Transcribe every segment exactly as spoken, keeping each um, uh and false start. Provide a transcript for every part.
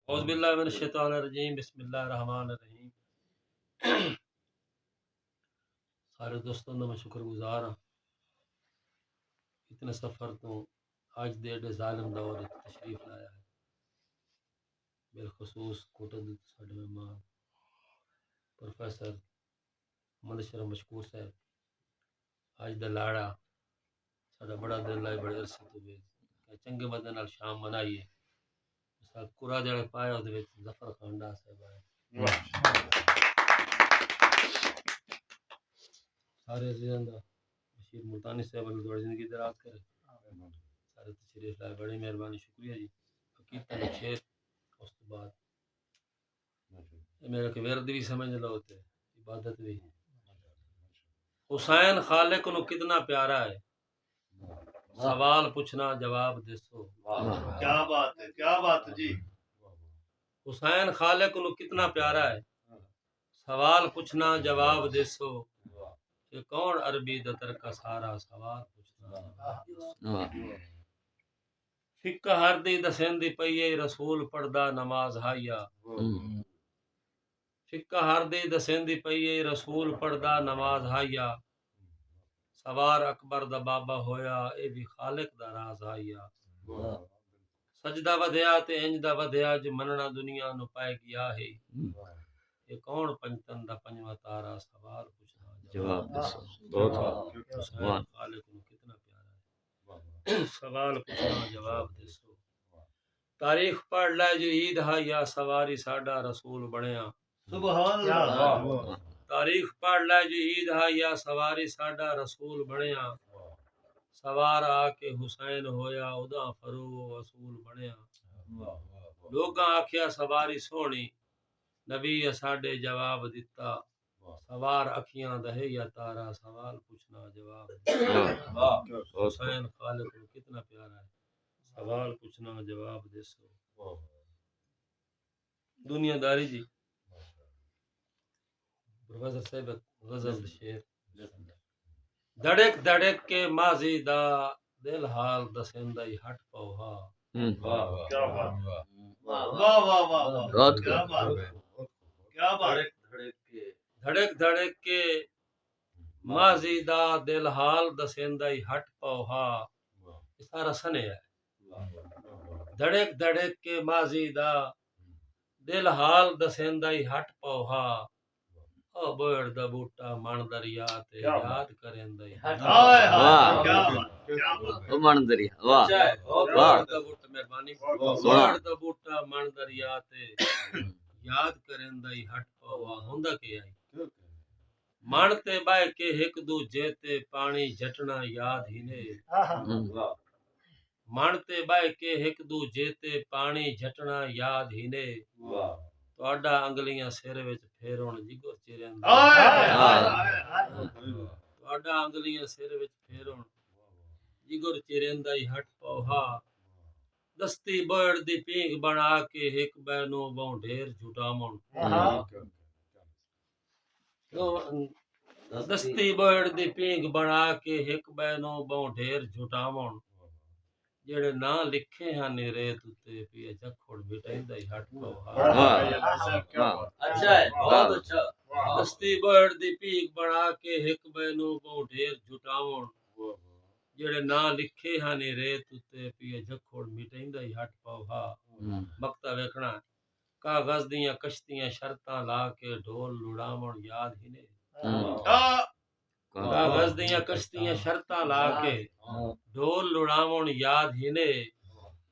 اعوذ باللہ من الشیطان الرجیم، بسم اللہ الرحمن الرحیم۔ سارے دوستوں دا میں شکر گزار ہاں، اتنے سفر تو اج دے ایڈے ظالم دور وچ تشریف لایا ہے۔ بالخصوص کوٹہ دے ساڈے مہمان پروفیسر محمد اشرف مشکور صاحب، اج دا لاڑا ساڈا بڑا دل لائے، بڑے عرصے تو وی کہ چنگے بندے نال شام منائی ہے۔ اساں کرا جڑے پائے، اودے وچ ظفر خان ڈار صاحب آئے۔ سارے عزیزاں دا، بشیر ملتانی صاحب اللہ تہاڈی زندگی دراز کرے۔ سارے تشریف لائے، بڑی مہربانی، شکریہ جی۔ فقیر تاں شیر، اس تو بعد اے میرا کہ ورد وی سمجھ لو تے عبادت وی۔ حسین خالق نو کتنا پیارا ہے، سوال پچھنا جواب دیسو۔ واہ۔ کیا بات ہے، کیا بات ہے جی۔ حسین خالق نو کتنا پیارا ہے، سوال پچھنا جواب دیسو۔ کہ کون عربی دا ترکا سارا، سوال پچھنا جواب دیسو۔ واہ۔ فقہ ہر دی دسیندی پئی اے، رسول پڑھدا نماز ہایا۔ ہوں۔ فقہ ہر دی دسیندی پئی اے، رسول پڑھدا نماز ہایا۔ سوار اکبر دا بابا ہویا، اے وی خالق دا راز ہایا۔ واہ۔ سجدہ ودھیا تے انج دا ودھیا، جو مننا دنیا نو پائے گیا ہے۔ واہ۔ اے کون پنجتن دا پنجواں تارا، سوال پچھنا جواب جواب دیسو۔ دیسو۔ بہت واہ۔ حسین واہ۔ خالق نو کتنا پیارا ہے۔ سوال پچھنا جواب دیسو۔ تاریخ پڑھ لے جو عید ہا یا سواری ساڈا رسول بنیا۔ سبحان اللہ۔ تاریخ پڑھ لے جو عید ہا یا سواری ساڈا رسول بنیا۔ سوار آ کے حسین ہویا، ادا فرو اصول بنیا۔ لوگاں آکھیا سواری سوہنی، نبی اساڈے جواب دتا۔ واہ۔ سوار اکھیاں دا ہے یا تارا، سوال پچھنا جواب۔ واہ۔ واہ۔ حسین خالق نو کتنا پیارا ہے، سوال پچھنا جواب دیسو۔ واہ۔ دنیا داری جی۔ پروفیسر صاحب غزل شعر۔ دھڑک دھڑک کے ماضی دا دل حال دسیندا ای ہٹ پاؤ ہا۔ ہوں۔ واہ، واہ۔ کیا بات۔ واہ، واہ، واہ، واہ۔ بہت کیا خوب۔ بات۔ کیا بات۔ دھڑک دھڑک کے۔ دھڑک دھڑک کے ماضی دا دل حال دسیندا ای ہٹ پاؤ ہا۔ واہ۔ اے سارا سنے ہے۔ واہ، واہ، واہ، واہ۔ دھڑک دھڑک کے ماضی دا دل حال دسیندا ای ہٹ پاؤ ہا۔ او بوہڑ دا بوٹا مݨ دریا تے کیا بات۔ یاد کریندا ای ہٹ۔ ہائے، ہائے، واہ۔ کیا بات، کیا بات۔ او مݨ دریا، واہ۔ اچھا ہے، بہت واہ۔ بوہڑ دا بوٹا، مہربانی۔ واہ۔ بوہڑ دا بوٹا مݨ دریا تے یاد کریندا ای ہٹ پاؤ ہا، ہوندا کیا ای؟ مݨ تے ٻہہ کے ہک ݙوجھے تے پاݨی جھٹݨا یاد ہی نے۔ آہا۔ ہوں۔ واہ۔ مݨ تے ٻہہ کے ہک ݙوجھے تے پاݨی جھٹݨا یاد ہی نے۔ واہ۔ تہاݙا انگلیاں سر وچ پھیرݨ جگر چریندا۔ ہائے، ہائے، ہائے، ہائے۔ تہاݙا انگلیاں سر وچ پھیرݨ جگر چریندا ای ہٹ پاؤ ہا۔ دستی بوہڑ دی پینگھ بݨا کے ہک ٻئے نوں ٻہوں ڈھیر جھٹاوݨ۔ آہا۔ دستی بوہڑ دی پینگھ بݨا کے ہک ٻئے نوں ٻہوں ڈھیر جھٹاوݨ۔ جیڑھے ناں لکھے ہن ریت اتے، پیا جکھوڑ مٹیندا ای ہٹ پاؤ ہا۔ واہ۔ واہ۔ اچھا ہے، بہت اچھا۔ دستی بوہڑ دی پینگھ بݨا کے ہک ٻئے نوں ٻہوں ڈھیر جھٹاوݨ۔ جیڑھے ناں لکھے ہن ریت اتے، پیا جکھوڑ مٹیندا ای ہٹ پاؤ ہا۔ ہوں۔ مقطع ویکھݨا۔ کاغذ دیاں کشتیاں شرطاں لا کے ڈھول لڑاوݨ یاد ہی نے۔ ہوں۔ آ۔ کاغذ دیاں کشتیاں شرطاں لا کے ڈھول لڑاوݨ یاد ہی نے۔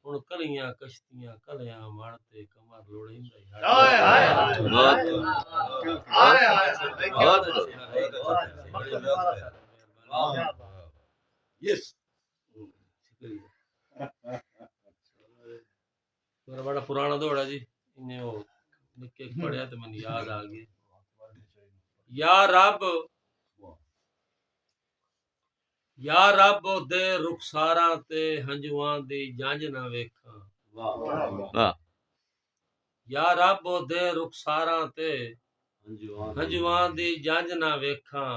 ہݨ کلیاں کشتیاں کلیاں وݨ تے کمر لڑیندا ای ہٹ۔ ہائے، ہائے، ہائے۔ بہت۔ ہائے، ہائے، ہائے۔ بہت۔ یس۔ شکریہ۔ میرا بڑا پرانا دوڑا جی، انہیں او نکے پڑھیا تے مینوں یاد آ گئی۔ یا رب، یا رب دے رخساراں تے ہنجواں دی جنج نہ ویکھاں۔ واہ۔ واہ۔ یا رب دے رخساراں تے ہنجواں دی جنج نہ ویکھاں،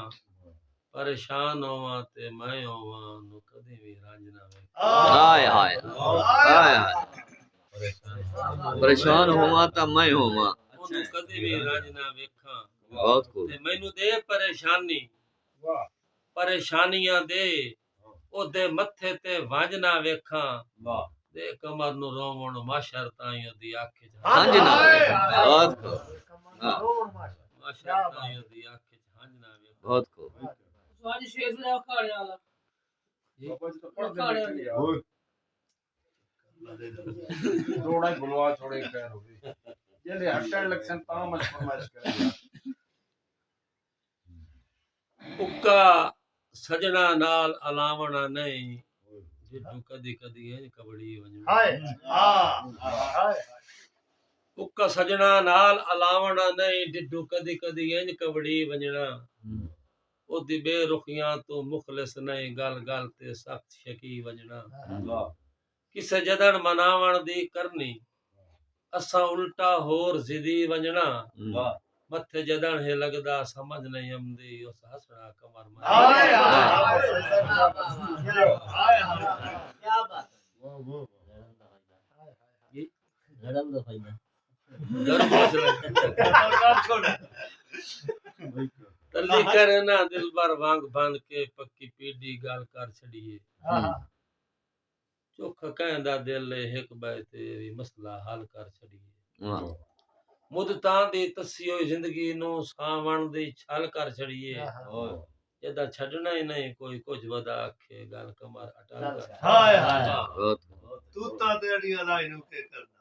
پریشان ہوواں تے میں ہوواں، نو کدی وی رنج نہ ویکھاں۔ ہائے، ہائے۔ ہائے، ہائے۔ پریشان ہوواں تاں میں ہوواں۔ اونوں کدی وی رنج نہ ویکھاں۔ بہت خوب۔ تے مینوں دے پریشانی، پریشانیاں دے، اوندے متھے تے ونج نہ ویکھاں۔ دے قمر نوں رووݨ محشر تائیں اوندی اکھ اچ ہنج نہ ویکھاں۔ بہت خوب۔ ہاں۔ محشر تائیں اوندی اکھ اچ ہنج نہ ویکھاں۔ بہت خوب۔ روڑا بلوا چھوڑے خیر ہوگی۔ جیلے ہٹن لگسن تاں میں فرمائش کریں۔ اکا سجنا نال الاونا نہیں، جدوں کدی کدی ہیں کبڑی ونجنا۔ ہائے۔ ہاں۔ ہائے۔ اکا سجنا نال الاونا نہیں، جدوں کدی کدی ہیں کبڑی ونجنا۔ او دی بے رخیاں تو مخلص نہیں، گل گل تے سخت شکی ونجنا۔ کسے جدڑ مناوݨ دی کرنی، اساں الٹا ہور ضدی ونڄݨا۔ واہ۔ متھے جدڑ ہے لڳدا سمجھ نئیں امدی، اس ہسݨا قمر من۔ ہائے، ہائے، ہائے۔ ہائے، ہائے۔ کیا بات ہے۔ واہ، واہ، واہ۔ جی۔ گرم دا فائدہ۔ گرم مسئلہ۔ تلی کرے نا دلبر وانگ بھن کے پکی پیڈی ڳالھ کر چھڑیے۔ ہاں۔ چوکھا کہیں دا دل اے، ہک ٻئے تے وی مسئلہ حل کر چھڑیے۔ واہ۔ مدتاں دی تسی ہوئی زندگی نوں ساوݨ دی چھل کر چھڑیے۔ آہا۔ جݙاں چھݙݨا ہی نئیں کوئی، کجھ ودا آکھے، ڳل قمر اٹل کر۔ ہائے ہائے۔ بہت۔ توتاں تے اڑیاں لائی نوں کے کرنا۔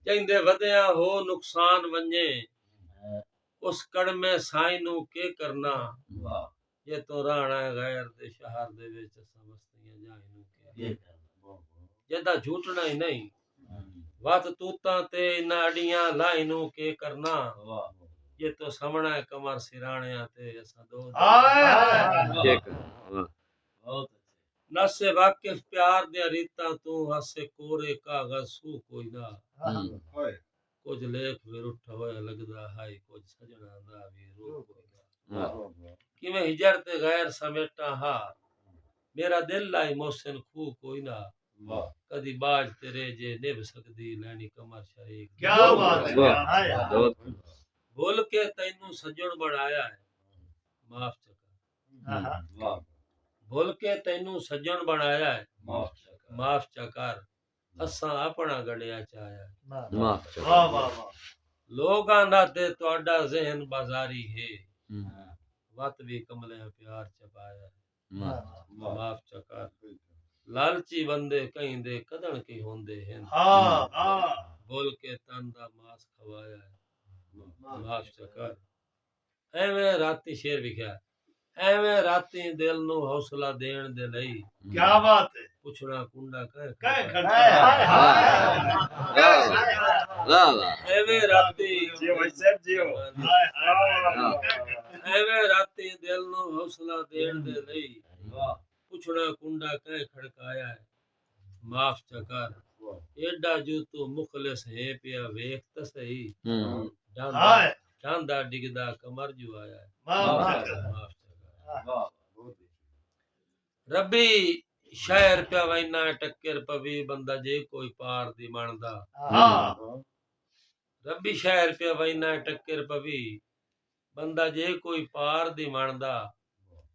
چہندے ودیاں ہو نقصان ونڄے، اس کڑمے سائیں نوں کے کرنا۔ واہ۔ جے توں رہݨا ہے غیر دے شہر دے وچ، اساں وستیاں جائیں نوں کے کرنا۔ جینداں جھوٹݨا ہی نئیں۔ وت توتاں تے انہاں اݙیاں لائیں نوں کے کرنا۔ واہ۔ جے توں سمݨا ہے قمر سراݨیاں تے، اساں دو دے ہائے ہائے۔ کے کرنا۔ واہ۔ بہت اچھے۔ نس واقف پیار دیاں ریتاں توں، ہاسے کورے کاغذ سو کوئی نہ۔ ہائے۔ کجھ لیکھ وی رٹھا ہویا لڳدا ہائی، کجھ سڄݨاں دا وی روح کوئی نہ۔ واہ۔ کیویں ہجر تے غیر سمیٹاں ہا، میݙا دل لائی محسن کھوہ کوئی نہ۔ واہ۔ کدی ٻاجھ تے رہ جے نبھ سڳدی، لینی قمر شریک۔ کیا بات ہے۔ واہ۔ ہائے۔ بھل کے تینوں سڄݨ بݨایا ہے، معاف چا کر۔ آہا۔ واہ۔ بھل کے تینوں سڄݨ بݨایا ہے، معاف چا کر۔ معاف چا کر۔ اساں اپݨا گنڈیا چایا۔ واہ۔ معاف چا کر۔ واہ، واہ، واہ۔ لوکاں دا تے تہاݙا ذہن بازاری ہے۔ ہوں۔ وت وی کملیاں پیار چا پایا ہے۔ واہ۔ واہ۔ معاف چا کر۔ لالچی بندے کہیں دے کدن کی ہوندے ہن۔ ہاں، ہاں۔ بھل کے تن دا ماس کھوایا ہے۔ واہ۔ معاف چا کر۔ ایویں راتی شعر وکھیا، ایویں راتی دل نوں حوصلہ ݙیݨ دے لئی۔ کیا بات ہے۔ پچھݨا کنڈا کہیں کہیں کھڑکایا۔ کھڑکایا۔ واہ، واہ۔ ایویں راتی جیو بھائی صاحب، جیو۔ ہائے، ہائے۔ ایویں راتی دل نوں حوصلہ ݙیݨ دے لئی۔ واہ۔ پچھݨا کنڈا کہیں کھڑکایا ہے۔ معاف چا کر۔ واہ۔ ایݙا جو توں مخلص ہیں پیا، ویکھ تاں سہی۔ ہوں۔ ڈھاندا، ہائے۔ ڈھاندا ڈگدا قمر جو آیا ہے۔ واہ، واہ۔ معاف چا کر۔ واہ، بہت اچھا۔ ربی شہر پیا وینا ٹکر پوی، بندہ جے کوئی پار دی مݨدا۔ ہاں۔ ربی شہر پیا وینا ٹکر پوی، بندہ جے کوئی پار دی مݨدا،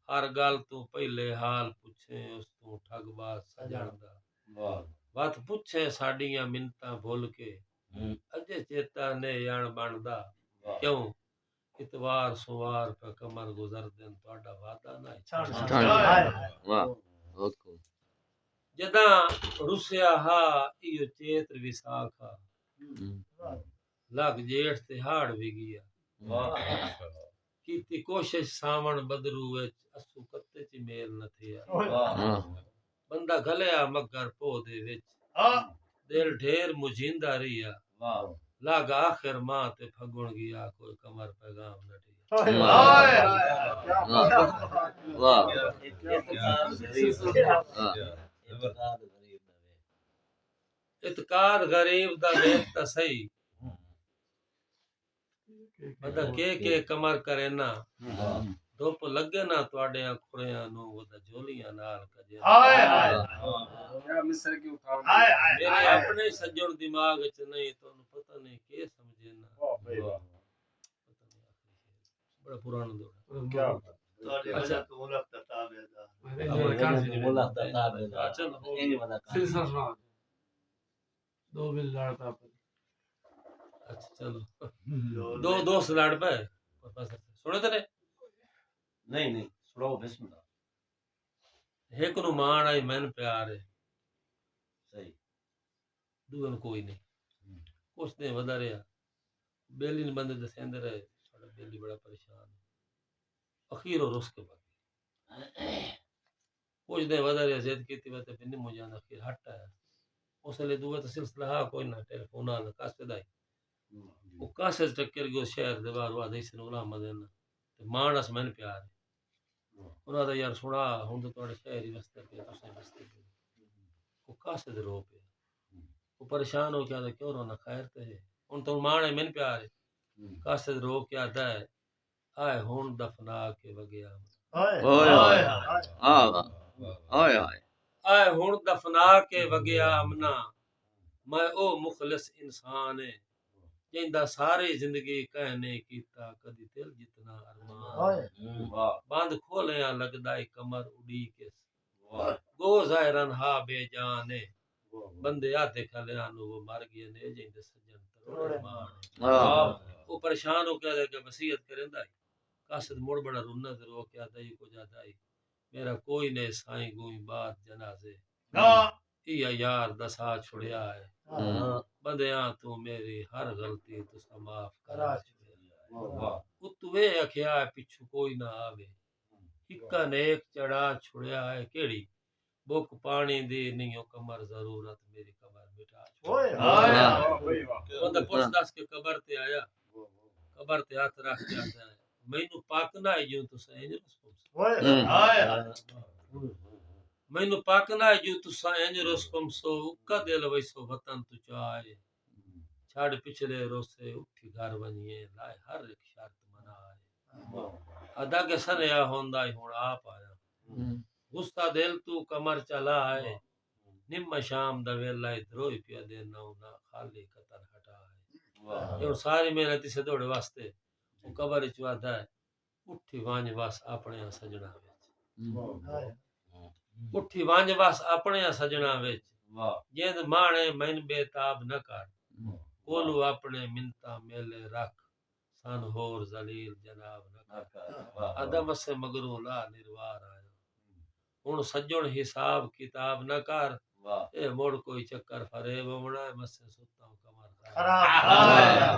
ہر ڳل توں پہلے حال پچھیں، اس توں ٹھڳ ٻاز سڄݨ دا۔ واہ۔ وت پچھیں ساݙیاں منتاں بھل کے، ہوں۔ اڄے چیتا نے اݨ بݨدا۔ واہ۔ کیوں؟ اتوار سوار پہ قمر گزردن، تہاݙا وعدہ نہ چھاݨ۔ چھاݨ۔ واہ، بہت خوب۔ جݙاں رسیا ہا، ایہو چیت وساکھ ہا۔ ہوں۔ لڳ ڄیٹھ تے ہاڑ وی ڳیا۔ واہ۔ کیتی کوشش ساوݨ بدرو وچ، اسو کتے چ میل نہ تھیا۔ واہ۔ واہ۔ بندہ گھلیا مگر پوہ دے وچ۔ ہاں۔ دل ڈھیر مجھیندا رہیا۔ واہ۔ لڳ آخر ماہ تے پھڳݨ ڳیا، کوئی قمر پیغام نہ ݙیا۔ ہائے۔ واہ۔ واہ۔ واہ۔ اعتقاد غریب دا ویکھ تاں سہی۔ بندہ کے کے قمر کرے نا۔ ہاں۔ دھپ لگے نہ تہاڈیاں کھریاں نوں، ودا جھولیاں نال کجے۔ ہائے ہائے۔ ہائے۔ کیا مصرع کیوں اٹھاؤ؟ ہائے ہائے۔ میرے اپنے سجن دماغ وچ نہیں، تانوں پتہ نہیں کی سمجھے نہ۔ واہ بھائی واہ۔ پتہ نہیں آخری شعر۔ بڑا پرانا دور ہے۔ کیا بات ہے۔ تہاڈی وجہ توں ملک دا تابعدار۔ ہاں، ملک دا تابعدار۔ اچھا، چلو۔ سلسلہ سناؤ۔ دو بل لڑ پے۔ اچھا، چلو۔ دو دوست لڑ پے۔ سنڑے تے نے؟ نہیں، نہیں، سنڑاؤ، بسم اللہ۔ ہک نوں ماݨ آئی، مین پیار ہے۔ صحیح۔ ݙوہے کوں کوئی نہیں۔ ہوں۔ کجھ ݙینھ ودا رہیا۔ ٻیلی نے بندے ݙسیندے رہے، ساݙا ٻیلی بڑا پریشان ہے۔ اخیر او رس کے بھڄ ڳیا۔ کجھ ݙینھ ودا رہیا، ضد کیتی وے تے پھر نمو جانا، اخیر ہٹ آیا۔ اس ویلے ݙوہے تاں سلسلہ ہا کوئی نہ، ٹیلیفون آ نہ، قاصد آئی۔ ہوں۔ او قاصد ٹکر ڳیو شہر دے ٻاہر، آہدے حسین غلام آہدے نا۔ تے ماݨ اس مین پیار ہے۔ انہاں دا یار سݨا، ہݨ تاں تہاݙے شہر ہی وسدے پئے، تساں وسدے پئے۔ او قاصد رو پیا۔ او پریشان ہو کے آہدا، کیوں رونا، خیر تے ہے؟ ہݨ تاں ماݨ ہے، مین پیار ہے۔ قاصد رو کے آہدا ہے، آئے ہݨ دفنا کے وڳیا آمنا۔ ہائے۔ ہائے ہائے۔ آہ واہ۔ ہائے ہائے۔ آئے ہݨ دفنا کے وڳیا آمنا، میں او مخلص انسان ہے، جیندا ساری زندگی کہیں نہیں کیتا کدی دل جتنا ارمان۔ ہائے۔ واہ۔ بند کھولیاں لڳدا اے کمر اݙی کے۔ واہ۔ گو ظاہراً ہا بے جان اے۔ واہ، واہ۔ بندے آہدے کھلیاں نوں وہ مر ڳئے نے، جیندے سجن تروڑے ماݨ اے۔ واہ۔ او پریشان ہو کے آہدا کہ وصیت کریندا اے۔ قاصد مڑ بڑا روندا تے رو کے آہدا اے، کجھ آہدا اے، میرا کوئی نہیں سائیں، گوئیں بعد جنازے۔ ہاں۔ ایہا یار ݙسا چھڑیا ہے۔ ہاں۔ بندیاں توں میری ہر غلطی تساں معاف کرا چھڑیا ہے۔ واہ، واہ۔ اتوں اے آکھیا ہے پچھوں کوئی نہ آوے۔ ہکا نیک چڑھا چھڑیا ہے، کیڑھی بک پاݨی دی نئیں او قمر، ضرورت میری قبر مٹا چھڑیا ہے۔ اوئے۔ واہ۔ بندہ پچھ ݙس کے قبر تے آیا، قبر تے ہتھ رکھ کے آہدا ہے، مینوں پک نہ آئی جو تساں انج رس پمسو۔ اوئے۔ ہوں۔ مینوں پک نہ آئی جو تساں انج رس پمسو، اکا دل ویسو وطن توں چا اے۔ چھڈ پچھلے روسے، اٹھی گھر ونڄیے، لائے ہر ہک شرط منا اے۔ آہدا کہ سنیا ہوندا ہی ہݨ آپ آیا۔ ہوں۔ غصہ دل توں قمر چلا اے۔ نمہ شام دا ویلا اے، دروئی پیا ݙینا انہاں، خالی قطر ہٹا اے۔ واہ۔ اے ہݨ ساری محنت اسے دوڑے واسطے۔ او قبر اچ آہدا ہے، اٹھی ونڄ وس اپݨیاں سڄݨاں وچ۔ ہوں۔ اٹھی ونڄ وس اپݨیاں سڄݨاں وچ۔ واہ۔ جیند ماݨے مین بے تاب نہ کر۔ واہ۔ کولو اپݨے منتاں میلے رکھ، سن ہور ذلیل جناب نہ کر۔ نہ کر۔ واہ۔ آہدا مسے مگروں لا نروار آیا۔ ہوں۔ ہݨ سڄݨ حساب کتاب نہ کر۔ واہ۔ اے مڑ کوئی چکر فریب ہووݨا ہے، مسے ستاں قمر خراب۔ خراب۔ ہائے۔